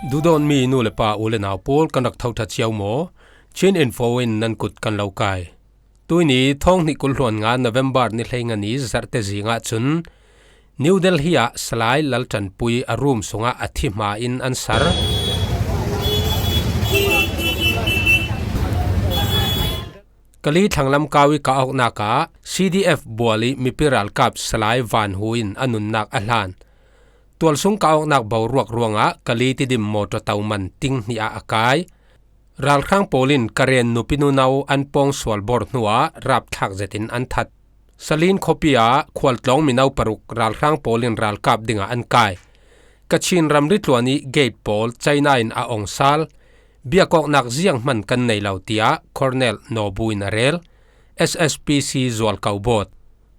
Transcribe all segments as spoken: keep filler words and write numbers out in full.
Duhdawtmi nu le pa, u le nau pawl, kan rak tho ṭha cio maw? Chin Info in nan kut kan lo kai. Tuini thawng hnih kul hluan nga November ni hleinga ni Zarhte zingah cun New Delhi ah Salai Laltanpui a room sungah a thi hma in an sar. Kali thlanglam kau i kah awknak ah C D F Bual i mipi ralkap Salai Van Hu in a nunnak a hlan. Tualsung kah awknak boruak ruangah Kali Tidim mawṭaw toman ting hnih ah a kai. Ralhrang pawl in Karen nupi nunau an pawng sual bor hnuah rapthlak zetin an that. Salin khuapi ah khualtlawng mino paruk ralhrang pawl in ralkap dingah an kai. Kachin ramri tluan i gate pawl China in a ong sal. Biakawknak zianghman kan nei lo, tiah Colonel Naw Bu in a rel. S S P C zualko bawt.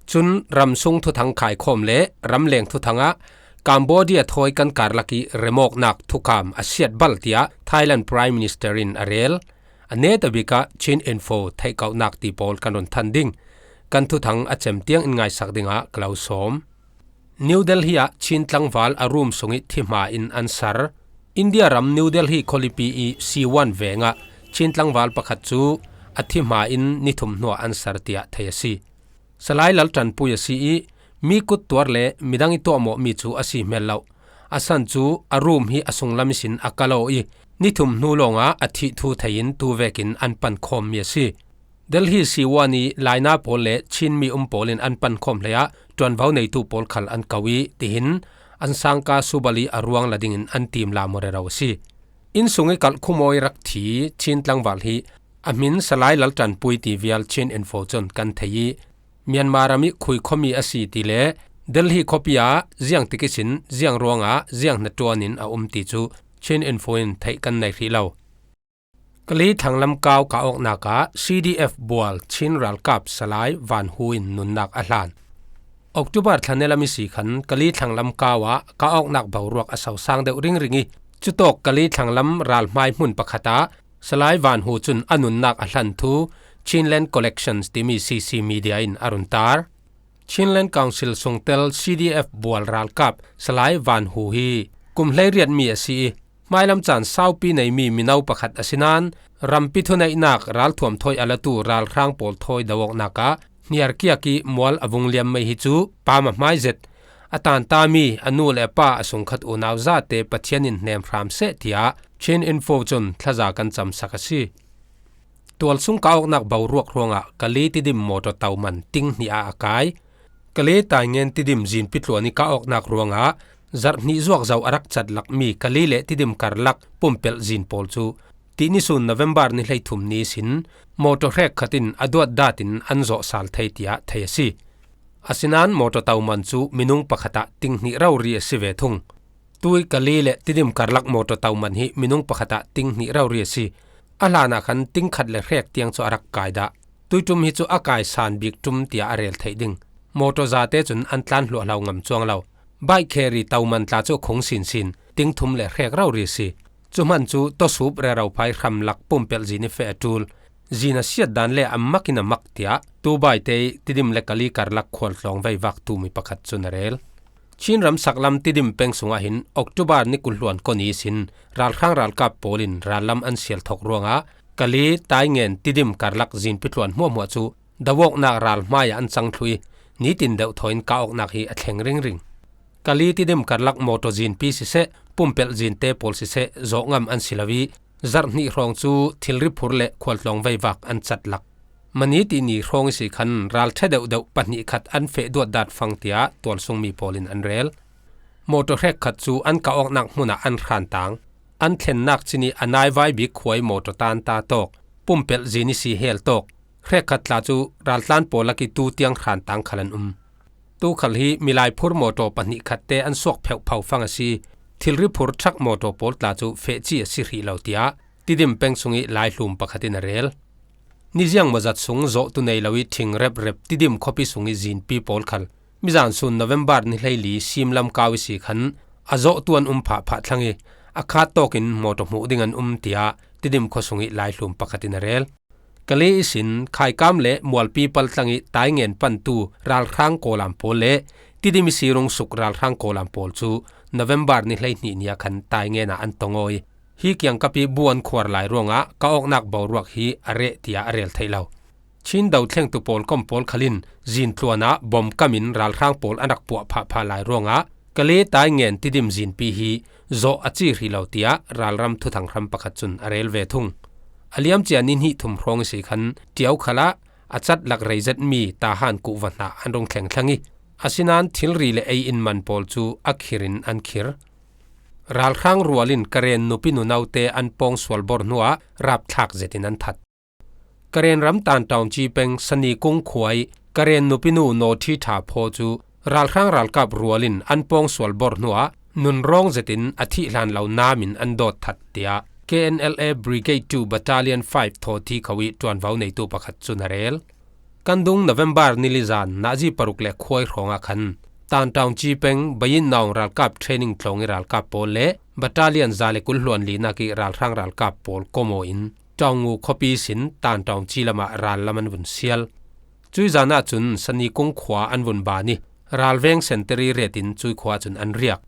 Cun ramsung thuthang khaikhawm le ramleng thuthang ah Cambodia thawi kan karlak i remawknak thukham a siat bal, tiah Thailand Prime Minister in a rel. A neta bik ah Chin Info theihkauhnak ti pawl kan run than ding. Kan thuthang a cem tiang in ngaisak dingah ka lo sawm. New Delhi ah Chin tlangval a room sung i thi hma in an sar. India ram New Delhi khualipi i Siwan veng ah Chin tlangval pakhat cu a thi hma in ni thum hnuah an sar, tiah thei a si. Salai Laltanpui a si i mi kuttuar le midang i tuahmawhmi cu a si hmel lo. A san cu a room hi a sunglam ihsin a kal aw i ni thum hnu lawngah a thih thu thei in tu vekin an pankhawmmi a si. Delhi Siwan i laina pawl le Chinmi um pawl in an pankhawm hleiah ṭuanvo neitu pawl khal an ko i tihin an sangka subali a ruang la dingin an timlam aw rero a si. Inn sung i kalh khumawi rak thi Chin tlangval hi a hmin Salai Laltanpui ti vial Chin Info cun kan thei i Myanmar ram i khui khuami a si ti le Delhi khuapi ah ziang tik ihsin ziang ruangah ziang hnaṭuan in a um ti cu Chin Info in theih kan nei hrih lo. Kali thlanglam kau kah awknak ah C D F Bual Chin ralkap Salai Van Hu in nunnak a hlan. October thla ni lam i si khan Kali thlanglam kau ah kah awknak boruak a sosang deuh ringring i cutawk Kali thlanglam ralhmai hmun pakhat ah Salai Van Hu cun a nunnak a hlan thu Chinland Collections timi C C Media in a run tar. Chinland Council sungtel C D F Bual ralkap Salai Van Hu hi kum hleiriatmi a si i, hmailam caan saupi neimi mino pakhat a si nain, rampi thuneihnak ralthuam thawi a latu ralhrang pawl thawi do awknak ah hniarkiak i mual a vung liam mai hi cu pam a hmai zet, a tantami a nu le a pa a sungkhat unau zate Pathian in hnem hram seh, tiah Chin Info cun thlaza kan camsak a si. Tualsung kah awknak boruak ruangah Kali Tidim mawṭaw toman ting hnih ah a kai. Kali Taingen Tidim zinpi tluan i kah awknak ruangah zarh hnih zuak zo a rak cat lakmi Kali le Tidim karlak pumpelh zin pawl cu tihni sun November ni hleithum ni ihsin mawṭaw hrekkhat in a duatdat in an zawh sal thei, tiah thei a si. Asinain mawṭaw toman cu minung pakhat ah ting hnih rori a si ve thung. Tui Kali le Tidim karlak mawṭaw toman hi minung pakhat ah ting hnih rori a si. A hlanah khan ting khat le hrek tiang cu a rak kai dah. Tuiṭum hi cu a kai san bik ṭum tiah a rel theih ding. Mawṭaw zate cun an tlan hluahhlo ngam cuang lo. Baihkheri toman tla cu a khung sinsin, ting thum le hrek rori a si. Cu hman cu tawsup rero phai hramlak pumpelh zin i feh a ṭul. Zin a siat dan le a mak in a mak, tiah Tubaite i Tidim le Kali karlak khualtlawng veivak tumi pakhat cun a rel. Chin ramsaklam Tidim peng sungah hin October ni kul hluan kua ni ihsin ralhrang ralkap pawl in rallam an sial thok ruangah Kali Taingen Tidim karlak zinpi tluan hmuahhmuah cu do awknak ral hmaiah an cang thluh i nitin deuh thawi in kah awknak hi a thleng ringring. Kali Tidim karlak mawṭaw zinpi siseh, pumpelh zinte pawl siseh zawh ngam an si lo i, zarh hnih hrawng cu thilri phur le khualtlawng veivak an cat lak. Mani tihni hrawng i si khan ralṭha deuhdeuh pahnih khat an feh duatdat fang, tiah tualsungmi pawl in an rel. Mawṭaw hrekkhat cu an kah awknak hmun ah an hrantang. An thlennak cin i a naivai bik khuai mawṭaw tanta tawk, pumpelh zin i si hel tawk, hrekkhat tla cu raltlan pawl lak i tu tiang hrantang khal an um. Tu khal hi milai phur mawṭaw pahnih khatte an suak pheuhpho fang a si. Thilri phur ṭhak mawṭaw pawl tla cu fehci a si hrih lo, tiah Tidim peng sung i laihlum pakhat in a rel. Niziang mawzat sung zawhtu nei lo i ṭhing reprep Tidim khuapi sung i zinpi pawl khal mizan sun November ni hleili simlam kau i si khan a zawhtu an um phahphah thlang i a khat tawkin mawṭaw hmuh ding an um, tiah Tidim khua sung i laihlum pakhat in a rel. Kali ihsin Khaikam le Mualpi paltlang i Taingen pantu ralhrang kawlam pawl le Tidim i si rungsuk ralhrang kawlam pawl cu November ni hleihnih ni-a khan tai ngenah an tong aw i, hi kiangkap i bu an khuar lai ruangah ka awknak boruak hi a reh tiah a rel theih lo. Chin do thlengtu pawlkom pawl khalin zintluanah bom kamin ralhrang pawl an rak puah phahphah lai ruangah Kale tai ngen Tidim zinpi hi zawh a ci hrih lo tiah ralram thuthang hram pakhat cun a rel ve thung. A liamcia ni hnih thum hrawng i si khan Tiau khalah a cat lak rei zetmi Tahan kuhva hnah an rung thlengthleng i, asinain thilri le ei in man pawl cu a khirin an khir. Ralhrang rual in Karen nupi nunote an pawngsual bor hnuah rapthlak zetin an that. Karen ram Tantaungci peng Sanikung khua i Karen nupinu Nawthi Ṭha Phaw cu ralhrang ralkap rual in an pawngsual bor hnuah nunrawng zetin a thih hlan lo nam in an dawt that, tiah K N L A Brigade two Battalion five thawhti kho i ṭuanvo neitu pakhat cun a rel. Kan dung November ni li zan nazi paruk le khuai hrawngah khan Tantaungci peng Bayin Naung ralkap training tlawng i ralkap pawl le battalion za le kul hluan linak i ralhrang ralkap pawl kom aw in Taungu khuapi sin Tantaungci lamah rallam an vun sial. Cui zan ahcun Sanikung khua an vun ban i ralveng senteri retin cui khua ahcun an riak.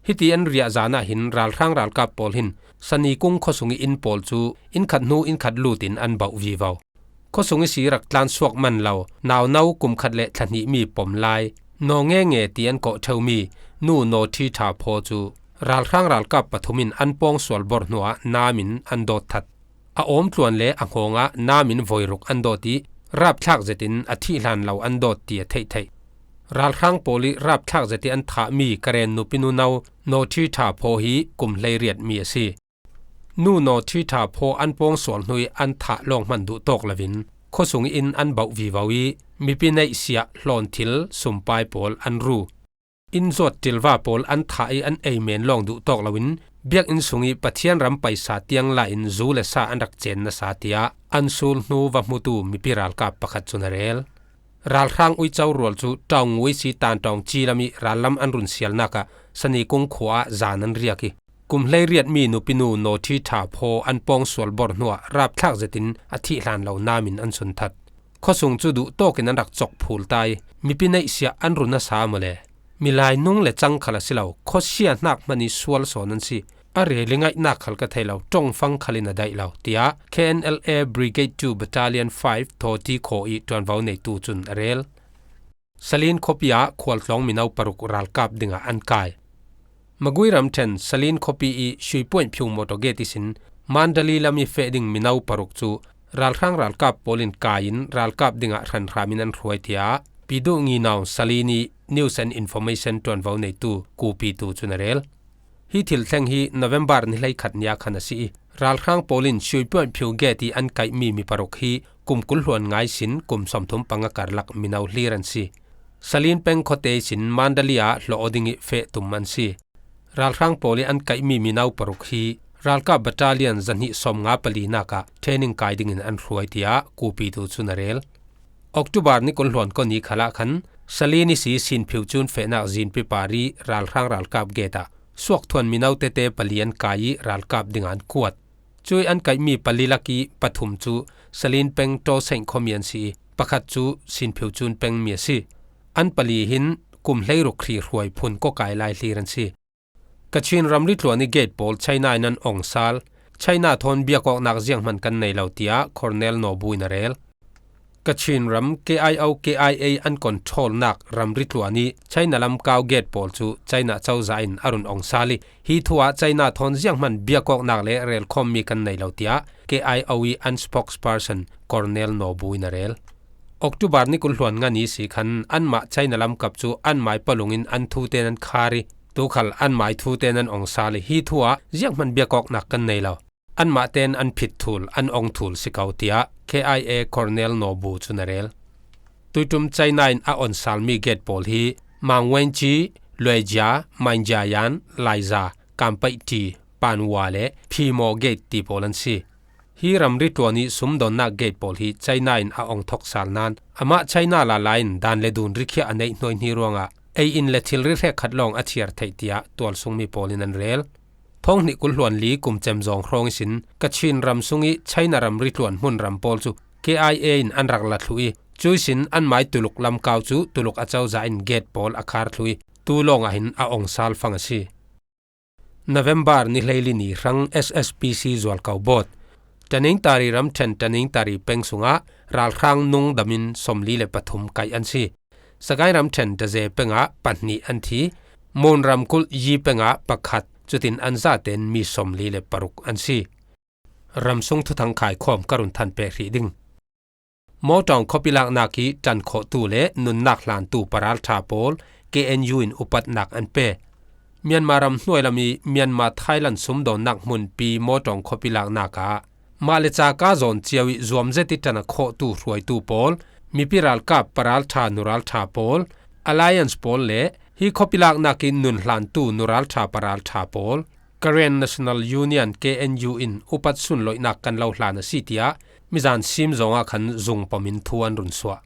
Hiti an riah zan ahhin ralhrang ralkap pawl hin Sanikung khuasung i inn pawl cu inn khat hnu inn khat lut in an bauh vivo. Khuasung i si rak tlan suak man lo, nauno kum khat le thla hnihmi pom lai, naw nge nge ti an kawh ṭheumi Nu Nawthi Ṭha Phaw cu ralhrang ralkap pathum in an pawngsual bor hnuah nam in an dawt that. A awm tluan le a hngawngah nam in voiruk an dawt i rapthlak zetin a thih hlan lo an dawt ti a theih theih. Ralhrang pawl i rapthlak zet i an thahmi Karen nupi nuno Nawthi Ṭha Phaw hi kum hleiriatmi a si. Nu Nawthi Ṭha Phaw an pawngsual hnu i an thah lawng hman duh tawk loin khuasung in an bauh vivo i mipi neihsiah hlawnthil sumpai pawl an ru. Inn zuat ṭilva pawl an thah i an ei men lawng duh tawk loin biakinn sung i Pathian ram paisa tiang lai in zu le sa an rak cen nasa tiah an sul hnu va hmutu mipi ralkap pakhat cun a rel. Ralhrang uico rual cu Taungu i si Tantaungci lam i rallam an run sialnak ah Sanikung khua ah zan an riak i, kum hleiriatmi nupinu Nawthi Ṭha Phaw an pawngsual bor hnuah rapthlak zetin a thih hlan lo nam in an sun that. Khuasung cu duh tawk in an rak cawk phul ta i, mipi neihsiah an run a sa maw le. Milai nung le cang khal a si lo, khuasia hnak hmanh i sual sawn an si. A rel i ngaihnak khal ka thei lo, ṭongfang khal in a daih lo, tiah K N L A Brigade two Battalion five thawhti khaw i ṭuanvo neitu cun a rel. Salin khuapi ah khualtlawng mino paruk ralkap dingah an kai. Magui ramṭhen Salin khuapi i Shuipuain phiu mawṭaw gate ihsin Mandali lam i feh ding mino paruk cu ralhrang ralkap pawl in kai in ralkap dingah hranhram in an hruai, tiah Piduh Nginawng Salin i News and Information ṭuanvo neitu Kupitu cun a rel. Hi thil thleng hi November ni hleikhat ni ah khan a si i, ralhrang pawl in Shuipuain phiu gate i an kaihmi mi paruk hi kum kul hluan ngai sin kum sawmthum panga karlak mino hlir an si. Salin peng khuate ihsin Mandali ah hlawh aw ding i feh tum an si. Ralhrang pawl i an kaihmi mino paruk hi ralkap battalion zahnih sawmnga palinak ah training kai dingin an hruai, tiah Kupitu cun a rel. October ni kul hluan kua ni khalah khan Salin i si Sinphiu cun fehnak zinpi par i ralhrang ralkap gate ah suakthuan mino tete pali an kai i ralkap dingah an kuat. Cui an kaihmi pali lak i pathum cu Salin peng Tawsenh khuami an si i, pakhat cu Sinphiu cun pengmi a si. An pali hin kum hleiruk hri hruai phun kawkai lai hlir an si. Kachin ramri tluan i gate pawl China in an ong sal. China thawn biakawknak zianghman kan nei lo, tiah Colonel Naw Bu in a rel. Kachin ram K I O K I A an controlnak ramri tluan i China lam kau gate pawl cu China cozah in a run ong sal i, hi thu ah China thawn zianghman biakawknak le relkhawmmi kan nei lo, tiah K I O i an spokesperson Colonel Naw Bu in a rel. October ni kul hluan nga ni si khan anmah China lam kap cu anmai palung in an thu tein an khar i, tukhal anmai thu tein an ong sal i, hi thu ah zianghman biakawknak kan nei lo. Anmah tein an phit thul, an ong thul si ko, tiah K I A Colonel Naw Bu cun a rel. Tuiṭum China in a on salmi gate pawl hi Mangwenci, Luejia, Mainjiayan, Laiza, Kampaihti, Panwa le Phimo gate ti pawl an si. Hi ramri tluan i sumdawnnak gate pawl hi China in a ong thok sal nain amah China lala in dan le dun rikhiah a neih hnuaihni ruangah ei in le thilri hrekkhat lawng a thiar theih, tiah tualsungmi pawl in an rel. Thawng hnih kul hluan li kum cem zawng hrawng ihsin Kachin ram sung i China ramri tluan hmun ram pawl cu K I A in an rak la thluh i, cui sin anmai Tuluk lamkau cu Tuluk acozah in gate pawl a khar thluh i, tu lawngah hin a ong sal fang a si. November ni hleili ni hrang S S P C zualkau bawt, Tanintari ramṭhen Tanintari peng sungah ralhrang nung damin sawmli le pathum kaih an si. Sagaing ramṭhen Taze pengah pahnih an thi. Mon ramkulh Yi pengah pakhat, cutin an zaten mi sawmli le paruk an si. Ramsung thuthang khaikhawm ka run thanpeh hrih ding. Mawtawng khuapi laknak ih ṭan khawhtu le nunnak hlantu paralṭha pawl K N U in upatnak an pe. Myanmar ram hnuai lam ih Myanmar Thailand sumdawnnak hmunpi Mawtawng khuapi laknak ah mah le caka zawn cio ih zuam zet ih ṭan a khawhtu hruaitu pawl, mipi ralkap paralṭha nuralṭha pawl, Alliance pawl le hi khuapi laknak ih nun hlantu nuralṭha paralṭha pawl, Karen National Union, K N U, in upat sunloihnak kan lo hlan a si, tiah mizan sim zawngah khan zungpawm in thu an run suah.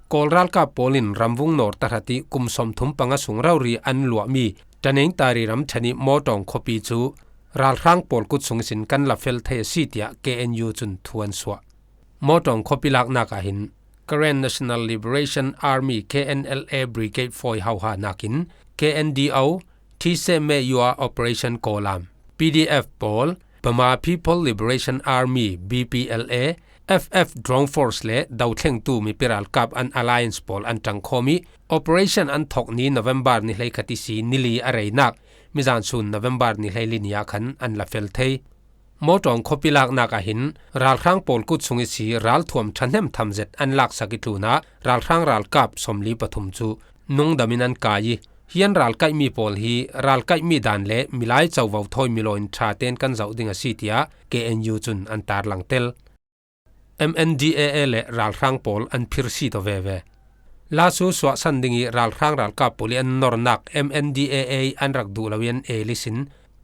Kawl ralkap pawl in ramvung nawr tahrat ih kum sawmthum panga sung rori an luahmi Tanintari ramṭhen ih Mawtawng khuapi cu ralhrang pawl kut sung ihsin kan la fel thei a si, tiah K N U cun thu an suah. Mawtawng khuapi laknak ah hin Karen National Liberation Army, K N L A, Brigade fawi hauha nakin K N D O, Thiseme Yua Operation Kawlam, P D F pawl, Burma People Liberation Army, B P L A, F F Drone Force le dothlengtu mipi ralkap an Alliance pawl an ṭangkhawm ih Operation an thawk ni November ni hleikhat ihsi nili a reinak mizan sun November ni hleili ni ah khan an la fel thei. Mawtawng khuapi laknak ah hin ralhrang pawl kut sung ihsi ralthuam ṭhahnem tham zet an laksak ih tlunah ralhrang ralkap sawmli pathum cu nungdam in an kai ih, hi an ralkaihmi pawl hi ralkaihmi dan le milai covo thawi milaw in ṭha tein kan zoh ding a si, tiah K N U cun an tarlang tel. M N D A A le ralhrang pawl an phirsi tawh veve. Lasu suahsan ding ih ralhrang ralkap pawl ih an nornak M N D A A ih an rak duh lo ih an el ihsin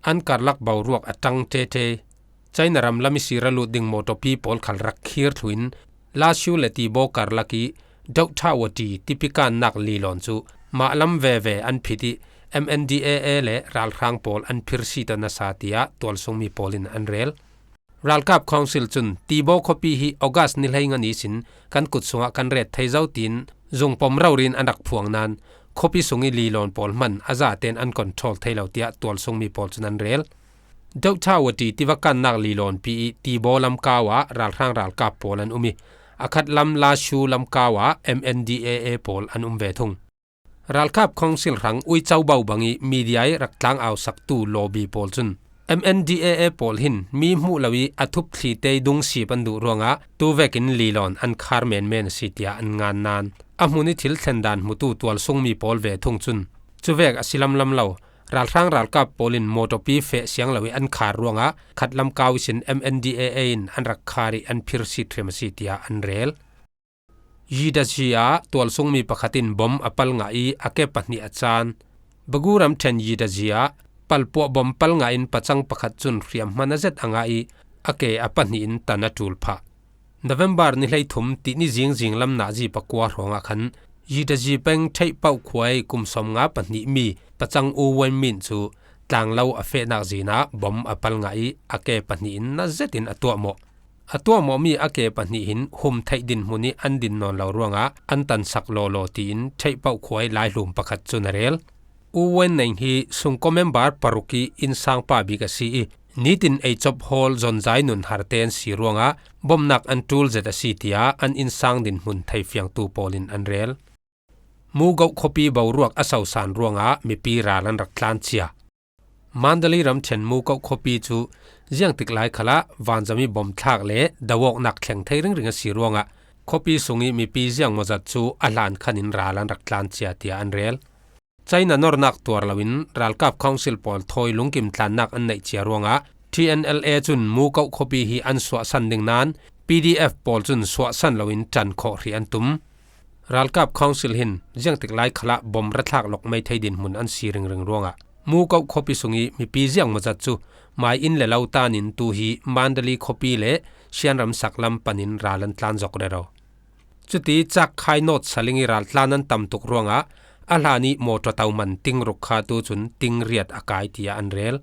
an karlak boruak a ṭang ṭeṭe. China ram lam ihsi ra lut ding mawtawpi pawl khal rak khir thluin Lasu le Tibaw karlak ih Dotthawati tipikannak lilawn cu mah lam veve an phit ih M N D A A le ralhrang pawl an phirsi tawh nasa, tiah tualsungmi pawl in an rel. Ralkap Council cun Tibaw khuapi hi August ni hleinga ni sin kan kut sungah kan ret thei zo tiin zungpawm rori in an rak phuang nain khuapi sung ih lilawn pawl hman a zaten an control thei lo, tiah tualsungmi pawl cun an rel. Dotthawati tivakannak lilawnpi ih Tibaw lamkau ah ralhrang ralkap pawl an um ih a khatlam Lasu lamkau ah M N D A A pawl an um ve thung. Ralkap Council hrang uico bo bangih media ih rak tlang ausaktu lawbi pawl cun M N D A A pawl hin mi hmuh lo ih a thupthli te ih dungsip an duh ruangah tuvekin lilawn an khar menmen a si, tiah an ngan nain a hmun ih thil thlen dan hmutu tualsungmi pawl ve thung cun cuvek a si lamlam lo. Ralhrang ralkap pawl in mawtawpi feh siang lo ih an khar ruangah khatlam kau ihsin M N D A A in an rak khar ih an phirsi ṭhim a si, tiah an rel. Yidazi ah tualsungmi pakhat in bom a pal ngah ih a ke pahnih a caan. Bagu ramṭhen Yidazi ah palpuah bom pal ngah in pacang pakhat cun hriam hman a zet a ngah ih a ke a pahnih in tan a ṭul phah. November ni hleithum tih ni zingzing lam nazi pakua hrawngah khan Yidazi peng Theihpauh khua ih kum sawmnga pahnihmi pacang U Wen Min cu tlanglo a fehnak zin ah bom a pal ngah ih a ke pahnih in na zetin a tuahmawh. A tuahmawhmi a ke pahnih hin hum theih dinhmun ih an din nawn lo ruangah an tansak lawlaw, tiin Theihpauh khua ih laihlum pakhat cun a rel. U Wen Neng hi sungkaw member paruk ih innsangpa bik a si ih nitin eichop hawl zonzai nun harte an si ruangah bomnak an ṭul zet a si, tiah an innsang dinhmun theifiangtu pawl in an rel. Mugoh khuapi boruak a sosan ruangah mipi ral an rak tlan cia. Mandalay ramṭhen Mugoh khuapi cu ziangtik lai khalah vanzam ih bomthlak le doawknak thleng thei ringring a si ruangah khuapi sung ih mipi ziangmawzat cu a hlan khan in ral an rak tlan cia, tiah an rel. China nornak tuar loin ralkap council pawl thawi lungkim tlannak an neih cia ruangah T N L A cun Mugoh khuapi hi an suahsan ding nain P D F pawl cun suahsan loin ṭan khawh hrih an tum. Ralkap council hin ziangtik lai khalah bom rathlak lawk mai thei dinhmun an si ringring ruangah Mugoh khuapi sung ih mipi ziangmawzat cu mai inn le lo tan in tu hi Mandalay khuapi le Shan ram saklam panin ral an tlan zok rero. Cuti cakkhai nawt saling ih raltlan an tam tuk ruangah a hlan ih mawṭaw to man ting ruk kha tu cun ting riat a kai, tiah an rel.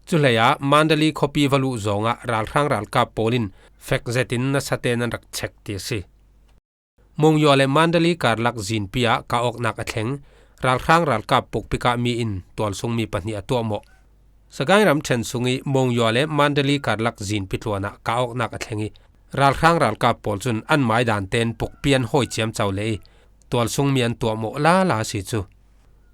Cuhleiah Mandalay khuapi va luh zawngah ralhrang ralkap pawl in fek zetin nasaten an rak chek ti a si. Monywa le Mandalay karlak zinpi ah kah awknak a thleng. Ralhrang ralkap pukpi kah mi in tualsung mi pahnih a tuahmawh. Sagaing ramṭhen sung i Monywa le Mandalay karlak zinpi tluanah kah awknak a thleng i, ralhrang ralkap pawl cun an maidan ten pukpi an hawi ciamco leh i, tualsung mi an tuahmawh lala si cu.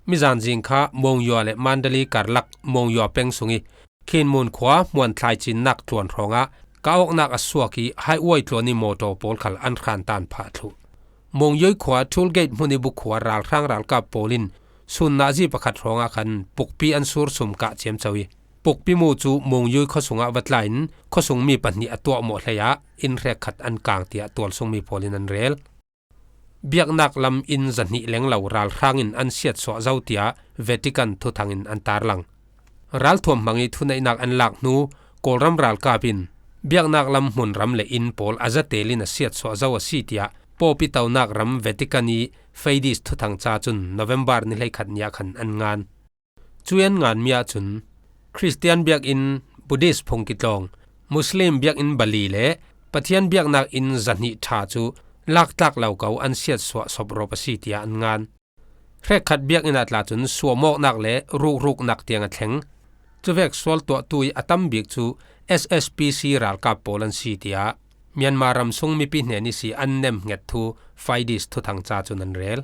Mizan zing kha Monywa le Mandalay karlak Monywa peng sung i Khinmun khua hmuan thlaicinnak tluan hrawngah kah awknak a suak i, highway tluan i mawtaw pawl khal an hrantan phah thluh. Monywa khua toll gate hmun i bukhua ralhrang ralkap pawl in sun nazi pakhat hrawngah khan pukpi an sur sum kah ciamco i, pukpi mu cu Monywa khuasung ah va tla in khuasung mi pahnih a tuahmawh hleiah inn hrekkhat an kang, tiah tualsung mi pawl in an rel. Biaknak lam inn zahnih lenglo ralhrang in an siatsuah zo, tiah Vatican thuthang in an tarlang. Ralthuam hmang i thuneihnak an lak hnu Kawlram ralkap in biaknak lam hmun ram le inn pawl a zatel in a siatsuah zo a si, tiah Pope i tonak ram Vatican i Fides thuthang ca cun November ni hleikhat ni ah khan an ngan. Cui an nganmi ahcun Khristian biakinn, Buddhist phungki tlawng, Muslim biakinn bali le Pathian biaknak inn zahnih ṭha cu laktlak lo ko an siatsuah soprawp a si, tiah an ngan. Hrekkhat biakinn ah tla cun suamawknak le rukruknak tiang a thleng. Cuvek sual tuahtu i a tam bik cu S S P C ralkap pawl an si, tiah Myanmar ram sung mipi hnen ihsi an nemhnget thu Fides thuthang ca cun an rel.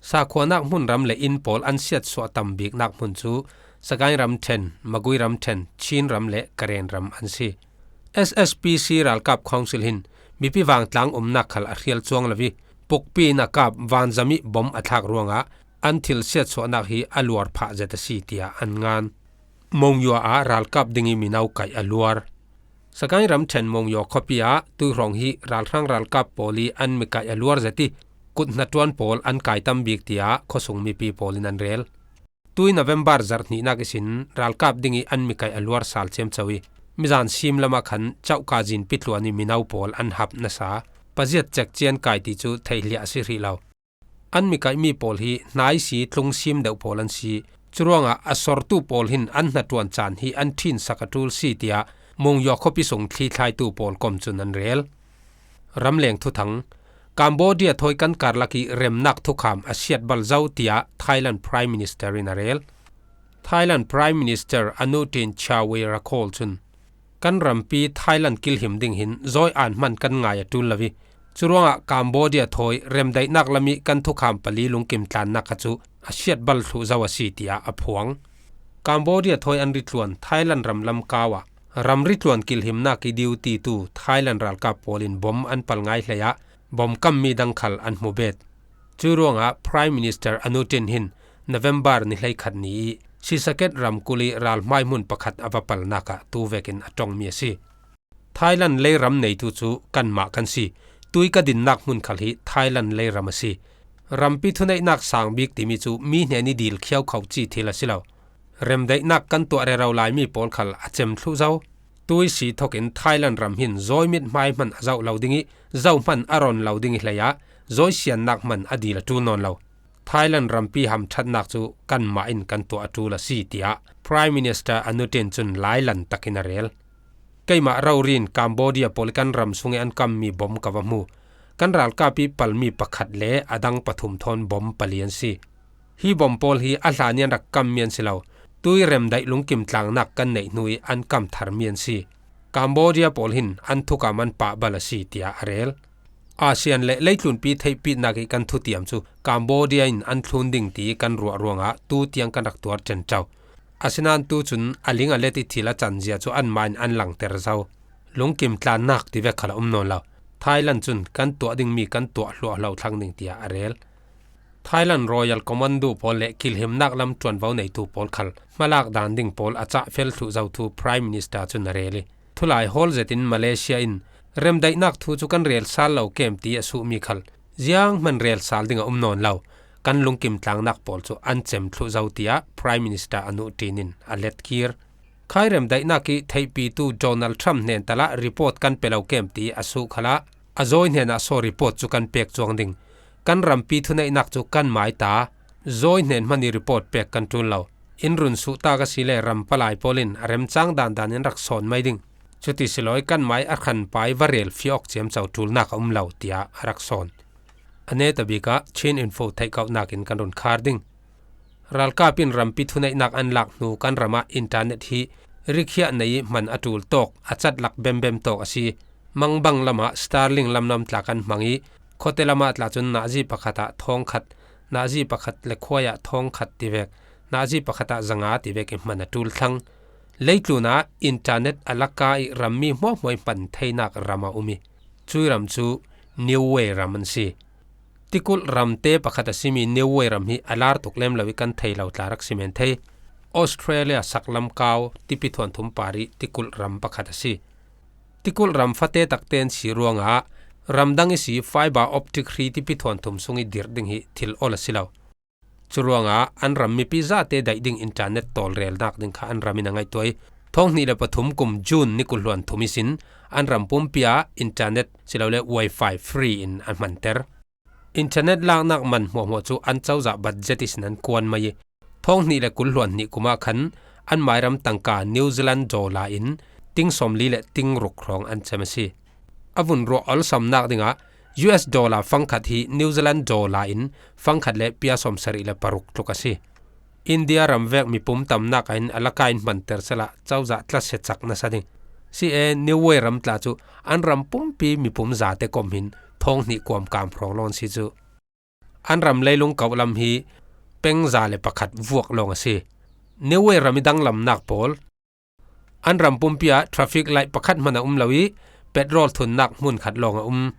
Sakhuanak hmun ram le inn pawl an siatsuah tam biknak hmun cu Sagaing ramṭhen, Magui ramṭhen, Chin ram le Karen ram an si. S S P C ralkap council hin mipi vangtlang umnak khal a hrial cuang lo i, pukpi in a kap vanzam i bom a thlak ruangah an thil siatsuahnak hi a luar phah zet a si, tiah an ngan. Monywa ah ralkap ding i mino kaih a luar. Sagaing ramṭhen Monywa khuapi ah tuihrawng hi ralhrang ralkap pawl i an mi kaih a luar zet i, kut hnaṭuan pawl an kai tam bik, tiah khuasung mipi pawl in an rel. Tui November zarh hnihnak ihsin ralkap ding i an mi kaih a luar sal ciamco i, mizan sim lamah khan Cohka zinpi tluan i mino pawl an hap nasa, paziat cek cian kai ti cu theihliah a si hrih lo. An mi kaihmi pawl hi hnaisi tlungsim deuh pawl an si. Curuangah a sortu pawl hin an hnaṭuan caan hi an ṭhinsak a ṭul si, tiah Monywa khuapi sung thlithlaitu pawl kom cun an rel. Ramleng thuthang. Cambodia thawi kan karlak i remnak thukham a siat bal zo, tiah Thailand Prime Minister in a rel. Thailand Prime Minister Anutin Charnvirakul cun, kan rampi Thailand kilhim ding hin zawi an hman kan ngai a ṭul lo i, curuangah Cambodia thawi remdaihnak lam i kan thukham pali lungkim tlannak kha cu a siat bal thluh zo a si, tiah a phuang. Cambodia thawi an ritluan Thailand ram lam kau ah ram ritluan kilhimnak i duty tu Thailand ralkap pawl in bom an pal ngai hleiah bom kammi dang khal an hmu bet. Curuangah Prime Minister Anutin hin November ni hleikhat ni i Sisaket ramkulh i ralhmai hmun pakhat a va palnak ah tu vekin a ṭongmi a si. Thailand leiram neitu cu kanmah kan si. Tui ka dinnak hmun khal hi Thailand leiram a si. Rampi thuneihnak sang bik timi cu mi hnen i dil khiau kho ci thil a si lo. Remdaihnak kan tuah rero laimi pawl khal a cem thluh zo. Tui si thokin Thailand ram hin zawi mit hmai hman a zoh lo ding i, zoh hman a ron lo ding i hleiah zawi siannak hman a dil a ṭul nawn lo. Thailand rampi hamṭhatnak cu kanmah in kan tuah a ṭul a si, tiah Prime Minister Anutin cun lailan takin a rel. Keimah rori in Cambodia pawl i kan ram sung i an kammi bom ka va hmu. Kan ralkap i palmi pakhat le a dang pathum thawn bom pali an si. Hi bom pawl hi a hlan i an rak kammi an si lo. Tui remdaih lungkim tlangnak kan neih hnu i an kam tharmi an si. Cambodia pawl hin an thukam an pah bal a si, tiah a rel. ASEAN le leitlunpi theihpitnak i kan thutiam cu Cambodia in an thlun ding ti kan ruah ruangah tu tiang kan rak tuar ṭenṭo. Asinain tu cun a ling a let i thil a canzia cu anmah in an langter zo. Lungkim tlannak ti vek khal a um nawn lo. Thailand cun kan tuah dingmi kan tuah hluahhlo thlang ding, tiah a rel. Thailand Royal Commando pawl le kilhimnak lam ṭuanvo neitu pawl khal hmalak dan ding pawl a cah fel thluh zo thu Prime Minister cun a rel i, thulai hawl zetin Malaysia in remdaihnak thu cu kan rel sal lo kem ti a suhmi khal zianghman rel sal ding a um nawn lo. Kan lungkim tlangnak pawl cu an cem thluh zo, tiah Prime Minister Anutin in a letkir. Khai remdaihnak i theihpitu Donald Trump hnen talah report kan pe lo kem ti a suh khalah a zawi hnenah saw report cu kan pek cuang ding. Kan rampi thuneihnak cu kan mai ta. Zawi hnen hman i report pek kan ṭul lo. In run suhtak a si le ram palai pawl in a remcang dandan in rak sawn mai ding. Cuti si law i kan mai a hranpai va rel fiawk ciamco ṭulnak a um lo, tiah a rak sawn. A netabik ah Chin Info theihkauhnak in kan run khar ding. Ralkap in rampi thuneihnak an lak hnu kan ram ah internet hi rikhiah nei i hman a ṭul tawk, a cat lak bembem tawk a si. Mangbang lam ah Starlink lamlam tla kan hmang i, khuate lam ah tla cun nazi pakhat ah thawngkhat, nazi pakhat le khuai ah thawngkhat tivek, nazi pakhat ah zanga tivek i hman a ṭul thlang. Leitlun ah internet a laka i rammi hmuahhmuah i hman theinak ram a um i, cui ram cu Niue ram an si. Tikulh ramte pakhat a simi Niue ram hi a lar tuk lem lo i kan thei lo tla rak si men thei. Australia saklam kau tipi thuanthum par i tikulh ram pakhat a si. Tikulh ram fate takte an si ruangah ramdang i si fiber optic hri tipi thuanthum sung i dirh ding hi thil ol a si lo. Curuangah an ram mipi zate daih ding internet tawlrelnak ding kha an ram in a ngaihtuah i, thawng hnih le pathum kum June ni kul hluan thum ihsin an ram pumpi ah internet silole wifi free in an hmanter. Internet laknak man hmuahhmuah cu an cozah budget ihsin an kuan mai i, thawng hnih le kul hluan hnih kum ah khan an mairam tangka New Zealand dollar in ting sawmli le ting ruk hrawng an cem a si. A vun ruah olsamnak dingah U S dollar fangkhat hi New Zealand dollar in fangkhat le pia sawmsarih le paruk tluk a si. India ram vek mipum tamnak ah hin a laka in hmanter sehla cozah tla se cak nasa ding. Si e, Niue ram tla cu an ram pumpi mipum zate kom hin thawng hnih kuamkam hrawng lawng an si cu. An ram leilung kauh lam hi peng za le pakhat vuak lawng a si. Niue ram i danglamnak pawl, an ram pumpi ah traffic light pakhat hman a um lo i, petrol thunnak hmun khat lawng a um.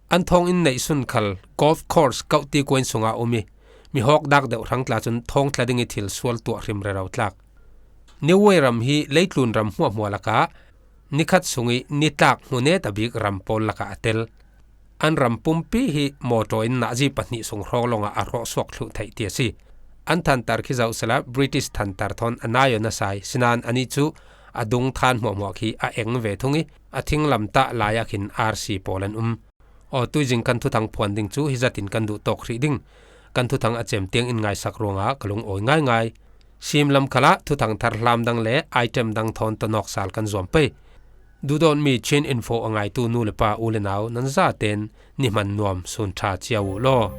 An thawnginn neihsun khal golf course kauhti kuain sungah a um i, mihawk dak deuh hrang tla cun thawng tla ding i thil sual tuah hrim rero tlak. Niue ram hi leitlun ram hmuahhmuah lakah nikhat sung i nitlak hmu neta bik ram pawl lakah a tel. An ram pumpi hi mawtaw in nazi pahnih sung hrawng lawngah a hrawh suak thluh theih ti a si. An thantar khi zoh sehla British thantar thawn a nai aw nasa i, sinain anih cu a dung than hmuahhmuah khi a eng ve thung i, a thinglamtah lai ah khin R C pawl an um. Aw, tuizing kan thuthang phuan ding cu hi zatin kan duh tawk hrih ding. Kan thuthang a cem tiang in ngaisak ruangah ka lungawi ngaingai. Simlam khalah thuthang thar hlam dang le item dang thawn tonawk sal kan zuam pei. Duhdawtmi Chin Info a ngaitu nu le pa, u le nau, nan zaten ni hman nuam sun ṭha cio uh law.